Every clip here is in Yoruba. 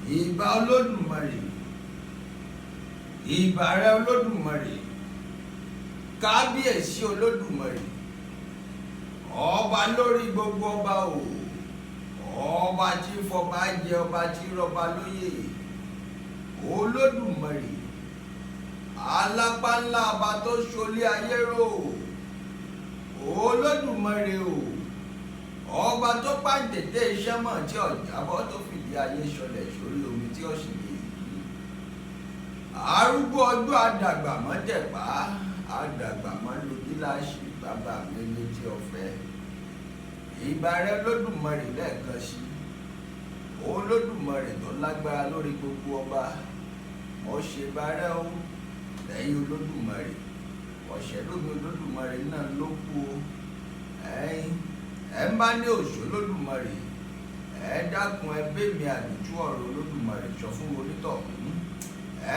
Ìbà Olódùmarè, ìbà rẹ Olódùmarè, kábíyèsí Olódùmarè, ọba lórí gbogbo ọba o, ọba tí fọba jẹ, ọba tí rọba lóyè, Olódùmarè, alápá ńlá, ọba tó ṣolé ayé rò, Olódùmarè o, ọba tó pàǹtẹ̀tẹ̀ iṣẹ́ mọ̀ tí ọ̀jábọ́ tó fìdí ayé ṣọlẹ̀ sórí omi tí ó sì lè yí, arúgbó ọjọ́, àdàgbà mọ́ tẹ̀pá, àdàgbà mọ́ lu gíláàsì, bàbá mi létí ọ̀fẹ́. Ìbà rẹ Olódùmarè lẹ́ẹ̀kan sí, Olódùmarè tó lágbára lórí gbogbo ọba, mo ṣe bàrẹ́ o. Lẹ́yìn Olódùmarè, ọ̀sẹ̀ lómi Olódùmarè náà ló kú o. Ẹ̀yin ẹ̀ ń bá ní òṣò Olódùmarè, ẹ dákun, ẹ bẹ́mi àdìtú ọ̀rọ̀ Olódùmarè sọ fún onítọ̀hún,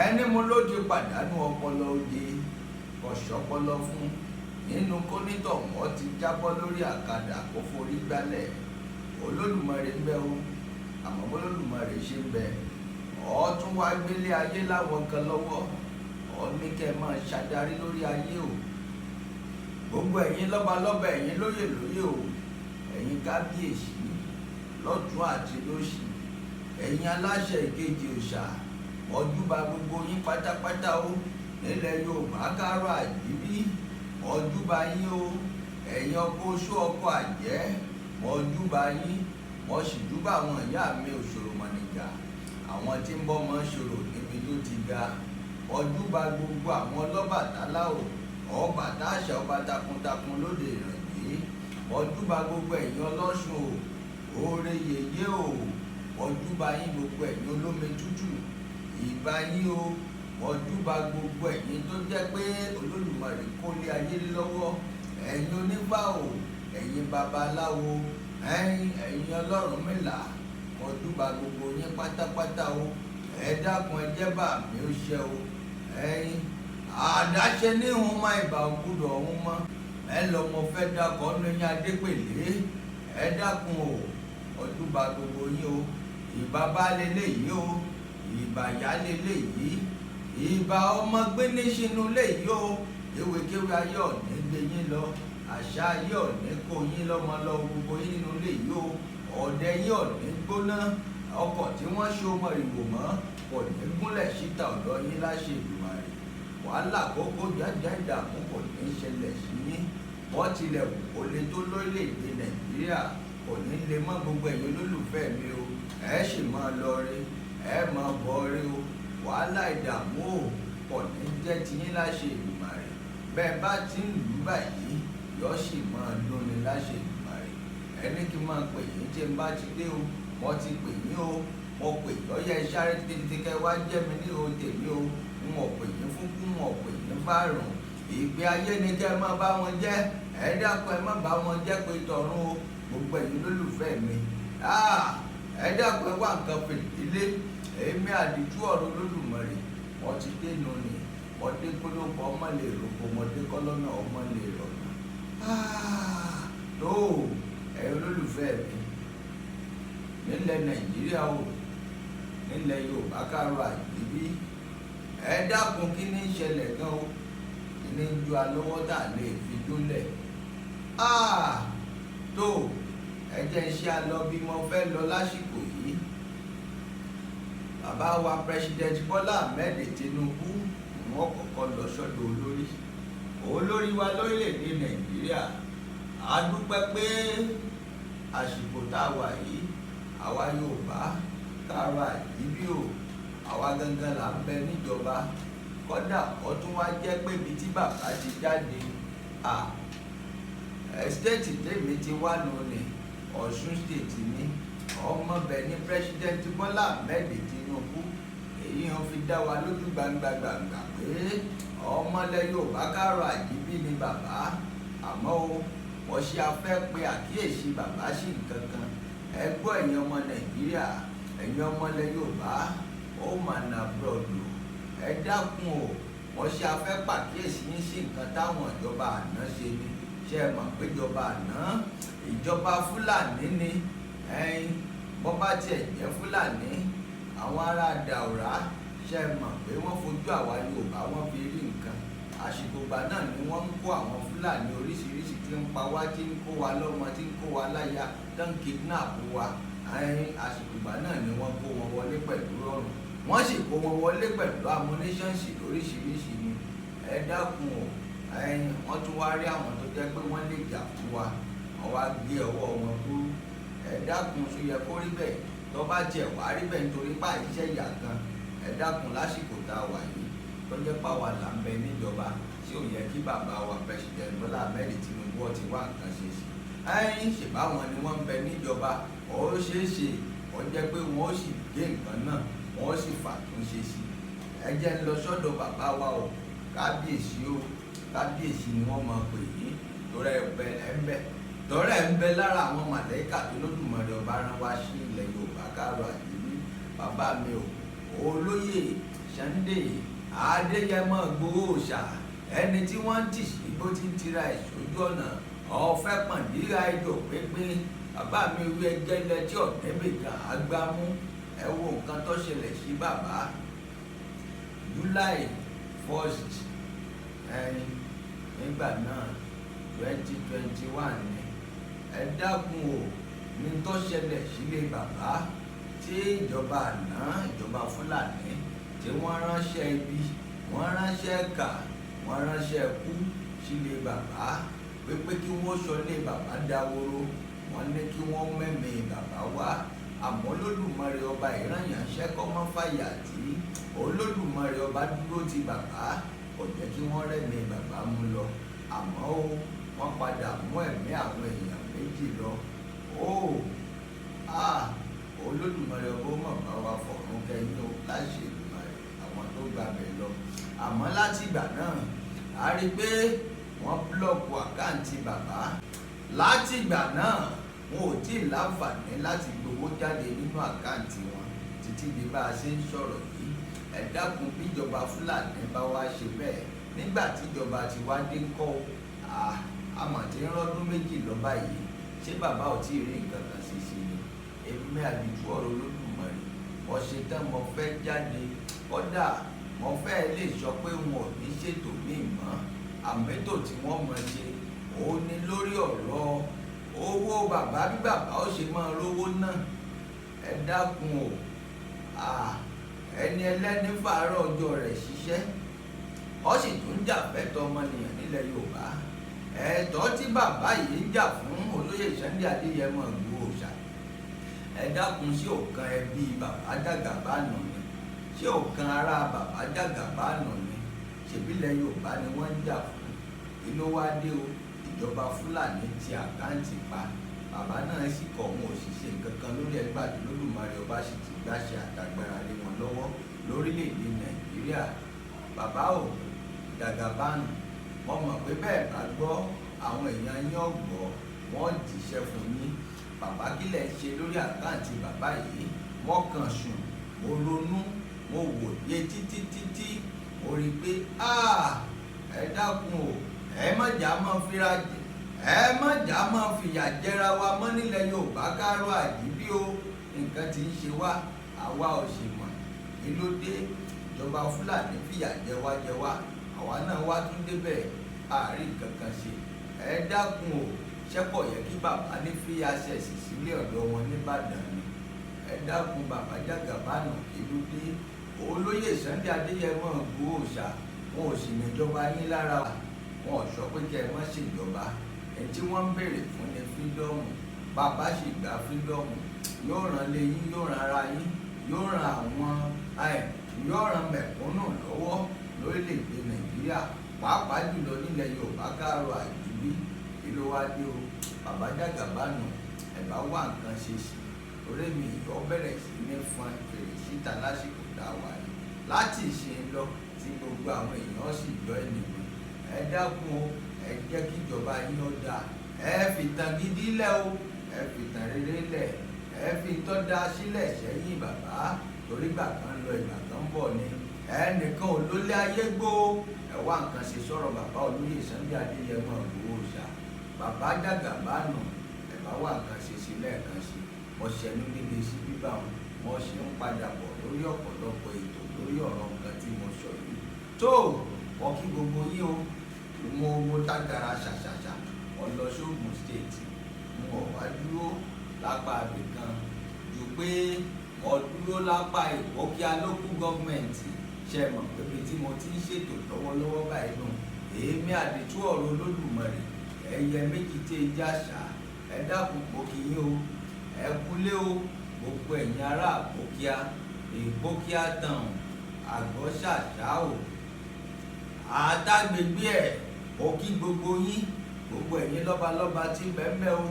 ẹ ní mo ló ti pàdánù ọpọlọ, oje ọ̀ṣọ́pọlọ fún nínú kónítọ̀hún, ọ ti jábọ́ lórí àkàdà kó forí gbálẹ̀. Olódùmarè ń bẹ o, àmọ́ b'Olódùmarè ṣe ń bẹ, ọ tún wá gbélé ayé láwọn kan lọ́wọ́, ọ ní kẹ́ ẹ máa ṣàdarí lórí ayé o. Gbogbo ẹ̀yin lọ́balọ́ba, ẹ̀yin lóyè lóyè o, ẹ̀yin kábíyèsí lọ́tún àti lósì, ẹ̀yin aláṣẹ ìkejì òòṣà, ọdúnba gbogbo yín pátápátá o. Nílẹ̀ Yorùbá kárọ̀ àjíbí, ọdúnba yín o. Ẹ̀yin ọkọ oṣó, ọkọ àjẹ́, ọdúnba yín. Wọ́n sì dúbà àwọn ìyá mi òṣòro mọ̀nìjà, àwọn tí ń bọ́ mọ́ ṣòro níbi tó ti ga. Ọdúnba gbogbo àwọn ọlọ́bàtálá o, ọba táṣà, ọba takuntakun lóde ìrànjẹ́. Ọdúnba gbogbo ẹ̀yin ọlọ́ṣun o, oore yèyé o. Ọdúnba yín, gbogbo ẹ̀yin olómi tútù, ìbà yín o. Ọdúnba gbogbo ẹ̀yin tó jẹ́ pé Olódùmarè kó lé ayé lọ́wọ́, ẹ̀yin onífá o, ẹ̀yin babaláwo, ẹ̀yin ọlọ́run mẹ́la, ọdúnba gbogbo yín pátápátá o. Ẹ dákun, ẹ jẹ́ bá mi ó ṣe o. Ẹ̀yin àdáṣe ní ìhun máa ìbà ògbúdọ̀ ọ̀hún mọ́ ẹ lọ, mo fẹ́ dákọ̀ ọ́nú yín adépèlé. Ẹ dákun o, ọdúnba gbogbo yín o. Ìbà baálé léyìí o, ìbà yálé léyìí, ìbà ọmọ gbéníṣinú léyìí o. Ewékéwé ayé ọ̀ní gbé yín lọ, àṣà ayé ọ̀ní kó yín lọ́mọ lọ, gbogbo yín nínú léyìí o. Ọ̀dẹ yín ọ̀ní gbóná, ọkọ̀ tí wọ́n ṣe ọmọ ìwò mọ́ kò ní gúnlẹ̀ síta ọ̀dọ̀ yín láṣẹ Èdùmàrè. Wàhálà kókó jájá ìdààmú kò ní ṣẹlẹ̀ sí yín. Wọ́n tilẹ̀ wù kó le tó lórílẹ̀‐èdè Nàìjíríà, kò ní lè mọ́ gbogbo ẹ̀yin olólùfẹ́ mi o. Ẹ sì máa lọ rí, ẹ máa bọ̀ rí o. Wàhálà ìdààmú o kò ní jẹ́ tiyín láṣẹ Èdùmàrè. Bẹ́ẹ̀ bá ti ń lù ú báyìí, yọ sì máa dúnni láṣẹ Èdùmàrè. Ẹni kí n máa pè yín tí n bá ti dé o, mo ti pè yín o, mo pè yín ọyẹ sáré tètè kẹ wá jẹ́ mi ní o tèmi o. N ò pè yín fún kú, n ò pè yín fárùn. Ìgbé ayé ni kẹ́ ẹ má bá wọn jẹ́. Ẹ dákun, ẹ má bá wọn jẹ́ pé tọ̀run o. Gbogbo ẹ̀yin olólùfẹ́ mi, ẹ dákun, ẹ wá nǹkan fìdílé. Èmi àdìtú ọ̀rọ̀ Olódùmarè, wọ́n ti dé nù ni. Wọ́n dé kólókó ọmọ lè roko, wọ́n dé kọ́lọ́nà ọmọ lè rọ̀nà tó. Ẹ̀yin olólùfẹ́ mi nílẹ̀ Nàìjíríà o, nílẹ̀ Yorùbá káàárọ̀ àjíbí, ẹ dákun, kí ní ṣẹlẹ̀ gan o? Kí ní ju alówó tá a lè fi jólẹ̀ tó? Ẹ jẹ́ iṣẹ́ alọ́ bí mo fẹ́ lọ lásìkò yìí. Bàbá wa President Bọ́lá Ahmed Tinubu, wọ́n kọ́kọ́ lọ sọ́dọ̀ olórí wa lórílẹ̀‐èdè Nàìjíríà. A dúpẹ́ pé àsìkò tá a wà yìí, àwa Yorùbá káàárọ̀ àjíbí o, àwa gangan là ń bẹ níjọba. Kódà ó tún wá jẹ́ pé ibi tí bàbá ti jáde à state tèmi ti wá nù ní Ọ̀ṣun State ní ọmọbẹ̀ ní President Bọ́lá Ahmed Tinubu. Èyí hàn fi dá wa lójú gbangba gbangba pé ọmọlẹ̀ Yorùbá káàárọ̀ àjíbí ni bàbá. Àmọ́ o, wọ́n ṣe afẹ́ pé àkíyèsí bàbá sí nǹkan kan. Ẹ gbọ́, ẹ̀yin ọmọ Nàìjíríà, ẹ̀yin ọmọlẹ̀ Yorùbá ó mà nà búrọ̀dù, ẹ dákun o, wọ́n ṣe afẹ́ pàkíyèsí yín sí nǹkan táwọn ìjọba àná ṣe ni. Ṣe é mọ̀ pé ìjọba àná, ìjọba Fúlàní ni? Ẹ̀yin bọ́ bá tiẹ̀ jẹ́ Fúlàní. Àwọn ará Daura, ṣe mọ̀ pé wọ́n fojú àwa Yorùbá wọ́n fi rí nǹkan. Àsìkò ìgbà náà ni wọ́n ń kó àwọn Fúlàní oríṣiríṣi tí ń pa wá, tí ń kó wa lọ́mọ, tí ń kó wa láya, tó ń kidnap wa. Àsìkò ìgbà náà ni wọ́n kó wọn wọlé pẹ̀lú rọrùn, wọ́n sì kó wọn wọlé pẹ̀lú ammunition lóríṣiríṣi ni. Ẹ dákun o. Wọ́n tún wá rí àwọn tó jẹ́ pé wọ́n lè jà fún wa, wọ́n wá gé ọwọ́ wọn kúrú. Ẹ dákun, ṣó yẹ kó rí bẹ́ẹ̀? Tó bá tiẹ̀ wá rí bẹ́ẹ̀ nítorí pé àìṣe ìyà kan, ẹ dákun, lásìkò tá a wà yìí tó jẹ́ pàwa là ń bẹ níjọba, tí ò yẹ kí bàbá wa, President Bọ́lá Ahmed Tinubu, ó ti wá nǹkan ṣe sí? Ẹ̀yìn ṣèbáwọn ni wọ́n ń bẹ níjọba, ó ṣeé ṣe ó jẹ́ pé wọ́n ó sì gé nǹkan náà, wọ́n ó sì fàtúnṣe sí. Ẹ jẹ́ ń lọ sọ́dọ̀ bàbá wa o. Kábíyèsí o, kábíyèsí ni wọ́n máa pè yín, torí ẹ bẹ ẹ ń bẹ, torí ẹ ń bẹ lára àwọn màlẹ́kà tó Olódùmarè ọba rán wá sí ilẹ̀ Yorùbá káàrọ̀ àjíbí. Bàbá mi o, olóyè Sunday Adéyẹmọ Ìgbòho Òòṣà, ẹni tí wọ́n ń tì sí bó ti ń tira ẹ̀ sójú ọ̀nà ọ̀fẹ́ pọ̀ndíra ẹjọ́ pínpín. Bàbá mi wí ẹgẹ́lẹ́ tí ọ̀dẹ́bìkan agbámú. Ẹ wo nǹkan tó ṣẹlẹ̀ sí bàbá July 1st, ẹni nígbà náà, 2021 ni. Ẹ dákun o, ní tó ṣẹlẹ̀ sílé bàbá tí ìjọba àná, ìjọba Fúlàní, tí wọ́n ránṣẹ́ ibi, wọ́n ránṣẹ́ kà, wọ́n ránṣẹ́ kú sílé bàbá, pé kí wọ́n sọ lé bàbá dáwóró. Wọ́n ní kí wọ́n mẹ́mìí bàbá wá, àmọ́ Olódùmarè ọba ìrànyànṣẹ́ kọ́ mọ́ fàyà tí Olódùmarè ọba dúró ti bàbá, kò jẹ́ kí wọ́n rẹ́mi bàbá mú lọ. Àmọ́ ó wọ́n padà mú ẹ̀mí àwọn èèyàn méjì lọ. Ó Olódùmarè ọba ó mọ̀ bá wa fọ̀run kẹ́yìn o, láṣẹ Èdùmàrè, àwọn tó gbàbẹ̀ lọ. Àmọ́ láti ìgbà náà, a rí i pé wọ́n block account bàbá. Láti ìgbà náà, wọn ò tí ì láǹfààní láti gbowó jáde nínú account wọn títí di bá a ṣe ń sọ̀rọ̀ yìí. Ẹ dákun, bíjọba Fúlàní bá wá ṣe bẹ́ẹ̀ nígbà tíjọba ti wá dé ńkọ́? Àmọ̀ tí ń rọ́dún 2 lọ báyìí, ṣé bàbá ò tí ì rí nǹkan kan ṣe sí ni? Èmi àdìtú ọ̀rọ̀ Olódùmarè, mo ṣe tán, mo fẹ́ jáde. Kódà mo fẹ́ lè sọ pé wọn ò ní ṣètò míì mọ́, àmẹ́tò tí wọ́n mọ̀ ṣe òun ni lórí ọ̀rọ̀ owó bàbá, bí bàbá ó ṣe máa rówó náà. Ẹ dákun o. Ẹni ẹlẹ́ni fàárọ̀ ọjọ́ rẹ̀ ṣiṣẹ́, ó sì tún jà fẹ́tọ̀ ọmọnìyàn nílẹ̀ Yorùbá. Ẹ̀tọ́ tí bàbá yìí ń jà fún, olóyè Sunday Adéyẹmọ Ìgbòho Òòṣà, ẹ dákun, sí òkan ẹbí bàbá Jàgàbánù ni? Ṣé òkan ará bàbá Jàgàbánù ni? Ṣèbílẹ̀ Yorùbá ni wọ́n ń jà fún. Kí ló wá dé o? Ìjọba Fúlàní ti account pa, bàbá náà sì kọ̀, wọn ò sì ṣe nǹkan kan lórí ẹgbẹ́ àti Olódùmarè ọba sì ti gbàṣẹ àtàgbára lé wọn lọ́wọ́ lórílẹ̀‐èdè Nàìjíríà. Bàbá ò Jàgàbánù, wọ́n mọ̀ pé bẹ́ẹ̀ bá gbọ́, àwọn èèyàn yín ọ̀gbọ́, wọ́n jíṣẹ́ fún yín. Bàbá, kílẹ̀ ń ṣe lórí account bàbá yìí? Wọ́n kàn sùn, mo ronú, mo wòye títí títí, mo rí i pé ẹ dákun o, ẹ má jà máa fira jẹ, ẹ má jà máa fìyà jẹra wa mọ́ nílẹ̀ Yorùbá káàárọ̀ àjíbí o. Nǹkan tí ń ṣe wá, àwa ò sì mọ̀. Kí ló dé? Ìjọba Fúlàní fìyà jẹ wá jẹ wá, àwa náà wá tún débẹ̀, àárín nǹkan kan ṣe. Ẹ dákun o, ṣẹ́kọ̀ yẹ kí bàbá ní free access sílé ọ̀dọ̀ wọn nìbàdàn ni? Ẹ dákun, bàbá Jàgàbánù, kí ló dé? Olóyè Sunday Adéyẹmọ Ìgbòho Òòṣà, wọn ò sì níjọba yín lára, wọn ò sọ pé kẹ́ ẹ má ṣèjọba. Ẹni tí wọ́n ń béèrè fún ni freedom. Bàbá sì gba freedom, yóò ràn lé yín, yóò ràn ara yín, yóò ràn àwọn, yóò ràn mẹ̀kúnnù lọ́wọ́ lórílẹ̀‐èdè Nàìjíríà, pàápàá jùlọ nílẹ̀ Yorùbá káàárọ̀ àjíbí. Kí ló wá dé o? Bàbá Jàgàbánù, ẹ bá wá nǹkan ṣe sí orí mi. Ìyọ́ bẹ̀rẹ̀ sí ní fọn fèrè síta lásìkò tá a wà yìí, láti ìsìn lọ, tí gbogbo àwọn èèyàn sì jọ ènìyàn. Ẹ dákun o, ẹ jẹ́ kí ìjọba yín ó dáa. Ẹ fìtàn gidi lẹ̀ o, ẹ fìtàn rere lẹ̀, ẹ fi tọ́ da sílẹ̀ sẹ́yìn bàbá, torí ìgbà kan lọ, ìgbà kan bọ̀ ni. Ẹnìkan ò lólé ayé gbó. Ẹ wá nǹkan ṣe sọ̀rọ̀ bàbá olóyè Sunday Adéyẹmọ Ìgbòho Òòṣà. Bàbá Jàgàbánù, ẹ bá wá nǹkan ṣe sí lẹ́ẹ̀kan sí. Mo ṣẹnu dédé sí bíbá wọn, mo sì ń padà bọ̀. Lórí ọ̀pọ̀lọpọ̀ ètò lórí ọ̀rọ̀ nǹkan tí mo sọ yìí tó wọ́n kí gbogbo yín o. Mo dágara ṣàṣàṣà, mo lọ sóògùn State. Mo wá dúró lápá abìkan ju pé mo dúró lápá Ìpókíà Local Government. Ṣe mọ̀ pé ibi tí mo ti ń ṣètò lọ́wọ́lọ́wọ́ báyìí nù? Èmi àdìtú ọ̀rọ̀ Olódùmarè, ẹyẹ méjì tí ẹ jáṣà. Ẹ dákun, mo kí yín o, ẹ kúlé o, gbogbo ẹ̀yin ará Ìpókíà, Ìpókíà tàn, Àgọ́ Ṣàṣà o, àtàgbègbè ẹ̀. Mo kí gbogbo yín, gbogbo ẹ̀yin lọ́balọ́ba tí ń bẹ́ẹ̀ o,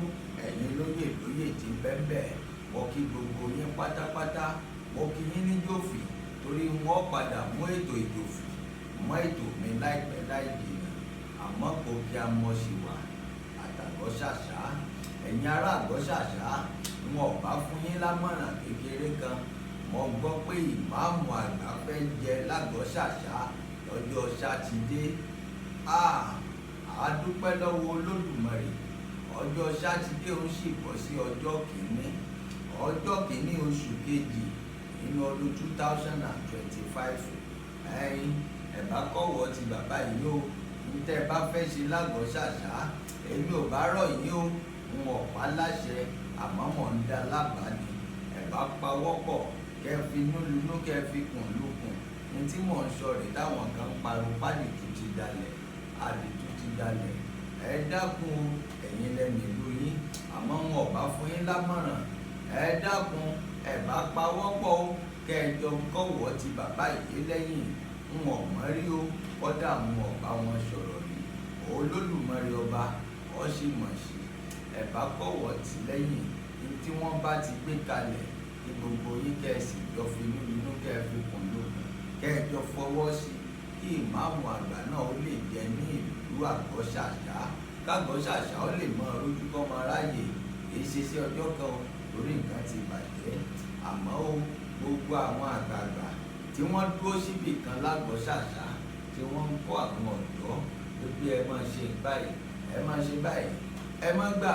ẹ̀yin lóyè lóyè tí ń bẹ́ẹ̀. Mo kí gbogbo yín pátápátá. Mo kí yín ní Jòfì, torí wọ́n padà mú ètò ìjòfì mọ́ ètò mi láìpẹ́ láì jìnnà. Àmọ́ kò kí a mọ̀ sí wa àtàgọ́ Ṣàṣà. Ẹ̀yin ará Àgọ́ Ṣàṣà, wọn ò bá fún yín lámọ̀ràn kékeré kan. Mo gbọ́ pé ìmáàmù àgbà fẹ́ jẹ lágọ́ Ṣàṣà lọ́jọ́ Sátidé. A dúpẹ́ lọ́wọ́ Olódùmarè. Ọjọ́ Sátidé ń sì bọ́ sí ọjọ́ kìíní, ọjọ́ kìíní oṣù kejì nínú ọdún 2025. Ẹ̀yin ẹ̀ bá kọ̀wọ́ ti bàbá yìí o. Ń tẹ́ ẹ bá fẹ́ ṣe lágọ̀ọ́ Ṣàṣà, èmi ò bá rọ̀ yín o, n ò pa láṣẹ, àmọ́ mò ń dá lábàá ni. Ẹ̀ bá pawọ́pọ̀, kẹ́ fi inú lunú, kẹ́ fi kùn lukùn. Ní tí mò ń sọ rèé, táwọn kan ń pariwo pádìtú ti dalẹ̀, àdìtú ti dalẹ̀. Ẹ dákun o, ẹ̀yin lẹ́nu ìlú yín, àmọ́ wọn ò bá fún yín lámọ̀ràn. Ẹ dákun, ẹ bá pawọ́pọ̀ o, kẹ́ ẹ jọ kọ́wọ́ ti bàbá yìí lẹ́yìn. N ò mọ̀ rí o, kọ́dà n ò bá wọn sọ̀rọ̀ rí. Olódùmarè ọba ọ sì mọ̀ sí. Ẹ bá kọ́wọ́ tì lẹ́yìn ní tí wọ́n bá ti gbé kalẹ̀, kí gbogbo yín kẹ́ ẹ sì jọ fi inú inú, kẹ́ ẹ fi kùn lókun, kẹ́ ẹ jọ fọwọ́ sí, kí ìmáàmù àgbà náà ó lè jẹ ní ìlú Àgọ́ Ṣàṣà, kágọ́ Ṣàṣà ó lè mọ rojú kọ́ mọ ráàyè. Kì í ṣe sí ọjọ́ kan o, torí nǹkan ti bàjẹ́. Àmọ́ ó gbogbo àwọn àgbààgbà tí wọ́n dúró síbì kan lágọ́ Ṣàṣà, tí wọ́n ń kọ́ àwọn ọ̀dọ́ pé ẹ máa ṣe báyìí, ẹ máa ṣe báyìí, ẹ má gbà,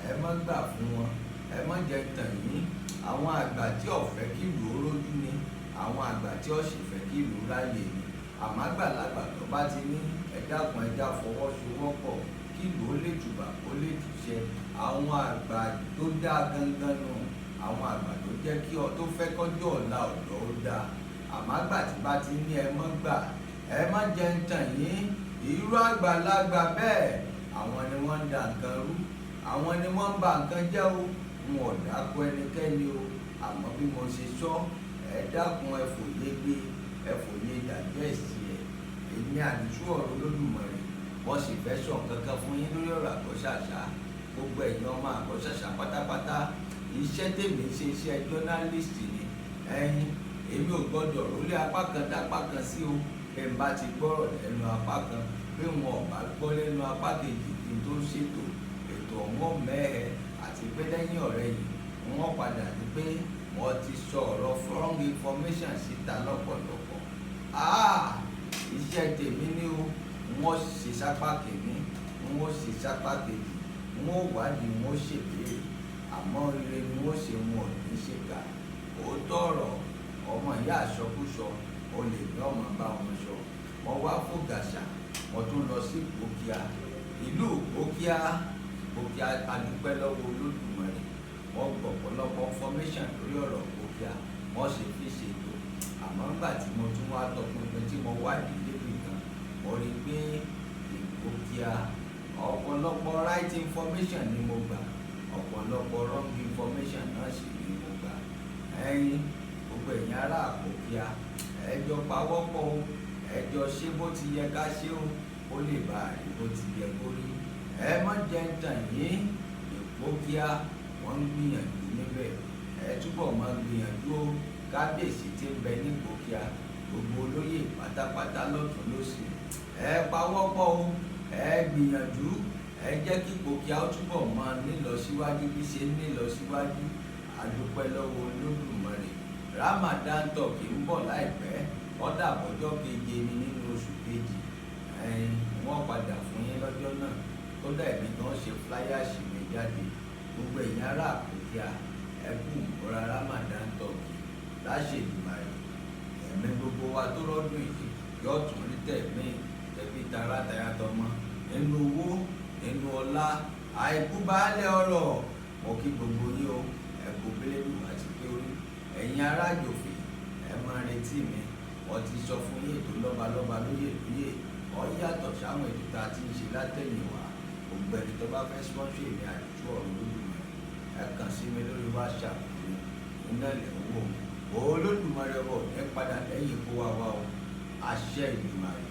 ẹ má gbà fún wọn. Ẹ má jẹ́ tàn yín, àwọn àgbà tí ò fẹ́ kí ìlú ó rójú ni, àwọn àgbà tí ò sì fẹ́ kí ìlú ráyè ni. Àmọ́ àgbàlagbà tó bá ti ní ẹ dákun, ẹ já fọwọ́sowọ́pọ̀ kí ìlú ó lè tùbà, ó lè tùṣẹ, àwọn àgbà tó dáa gangan nù, àwọn àgbà tó jẹ́ kí ọ tó fẹ́ kọjọ́ ọ̀la ọ̀dọ́ ó dáa. Àmọ́ àgbà tí bá ti ní ẹ mọ́ gbà, ẹ má jẹ́ ń tàn yín, irú àgbàlagbà bẹ́ẹ̀, àwọn ni wọ́n ń da nǹkan rú, àwọn ni wọ́n ń ba nǹkan jẹ́ o. N ò dákọ ẹnikẹ́ni o, àmọ́ bí mo ṣe sọ, ẹ dákun, ẹ fòye gbé, ẹ fòye digest ẹ. Èmi àdìtú ọ̀rọ̀ Olódùmarè, wọ́n sì fẹ́ sọ nǹkan kan fún yín lórí ọ̀rọ̀ Àgọ́ Ṣàṣà. Gbogbo ẹ̀yin ọmọ Àgọ́ Ṣàṣà pátápátá, iṣẹ́ tèmi ṣe, iṣẹ́ journalist ni. Ẹ̀yin èmi ò gbọ́dọ̀ rólé apá kan dápá kan sí o. Bẹ́ẹ̀ n bá ti gbọ́rọ̀ lẹ́nu apá kan, bí wọn ò bá gbọ́ lẹ́nu apá kejì kí n tó ṣètò ètò ọ̀wọ́n mẹ́ẹ̀, àti pé lẹ́yìn ọ̀rẹ́ yìí, wọ́n padà ní pé wọ́n ti sọ ọ̀rọ̀ wrong information síta lọ́pọ̀lọpọ̀. Ah, iṣẹ́ tèmi ni o. Wọ́n ṣe sápá kìíní, wọ́n ṣe sápá kejì, wọ́n wádìí, wọ́n ṣèbéèrè, àmọ́ ire ni wọ́n ṣe, wọn ò ní ṣèkà. Òótọ́ ọ̀rọ̀, ọmọ ìyá àsọkúsọ, o lè ní ọmọ bá wọn sọ. Wọ́n wá fògàṣà, wọ́n tún lọ sí Ìpókíà, ìlú Ìpókíà. Ìpókíà, adúpẹ́ lọ́wọ́ Olódùmarè. Wọ́n gbọ́ ọ̀pọ̀lọpọ̀ information lórí ọ̀rọ̀ Ìpókíà, wọ́n sì fi ṣètò. Àmọ́ nígbà tí mo tún wá tọpinpin, tí mo wádìí débì kan, mo rí i pé Ìpókíà, ọ̀pọ̀lọpọ̀ right information ni mo gbà, ọ̀pọ̀lọpọ̀ wrong information náà sì ni mo gbà. Ẹ̀yin gbogbo ẹ̀yin ará Ìpókíà, ẹ jọ pawọ́pọ̀ o, ẹ jọ ṣe bó ti yẹ ká ṣe o, ó lè bá a rí bó ti yẹ kó rí. Ẹ má jẹ́ ń tàn yín, Ìpókíà, wọ́n ń gbìyànjú níbẹ̀. Ẹ túbọ̀ máa gbìyànjú o. Kábíyèsí tí ń bẹ ní Ìpókíà, gbogbo olóyè pátápátá lọ́tún lósì, ẹ pawọ́pọ̀ o, ẹ gbìyànjú, ẹ jẹ́ kí Ìpókíà ó túbọ̀ máa nílọsíwájú bí ṣe ń nílọsíwájú. Àdúpẹ́ lọ́wọ́ Olódùmarè. Ramadan Talk ń bọ̀ láìpẹ́. Kọ́dà bọ́jọ́ keje ni nínú oṣù kejì, ẹ̀yin wọ́n padà fún yín lọ́jọ́ náà. Kódà èmi gan ṣe flyers mi jáde. Gbogbo ẹ̀yin ará Ìpókíà, ẹ kú ìmúra Ramadan Talk. Láṣẹ Èdùmàrè, ẹ̀mí gbogbo wa tó rọ́dún yìí yóò tún rí tẹ̀mí, tẹ̀bí, tará, tayà, tọmọ, nínú owó, nínú ọlá, àìkú baálé ọrọ̀. Mo kí gbogbo yín o. Ẹ̀kú bílẹ̀dù àti pé orí ẹ̀yin ará àjòfè, ẹ máa retí mi. Wọ́n ti sọ fún yín, ètò lọ́balọ́ba lóyè lóyè ọ yàtọ̀ sáwọn ètò tá a ti ń ṣe látẹ̀yìnwá. Gbogbo ẹni tó bá fẹ́ sponsor èmi, Àdìtú Ọ̀rọ̀ Olódùmarè, ẹ kàn sí mi lórí WhatsApp mi. Iná ilẹ̀ ń wò. Olódùmarè ọbọ̀ ní padà lẹ́yìn kó wá wá o. Àṣẹ Ìdùmarè.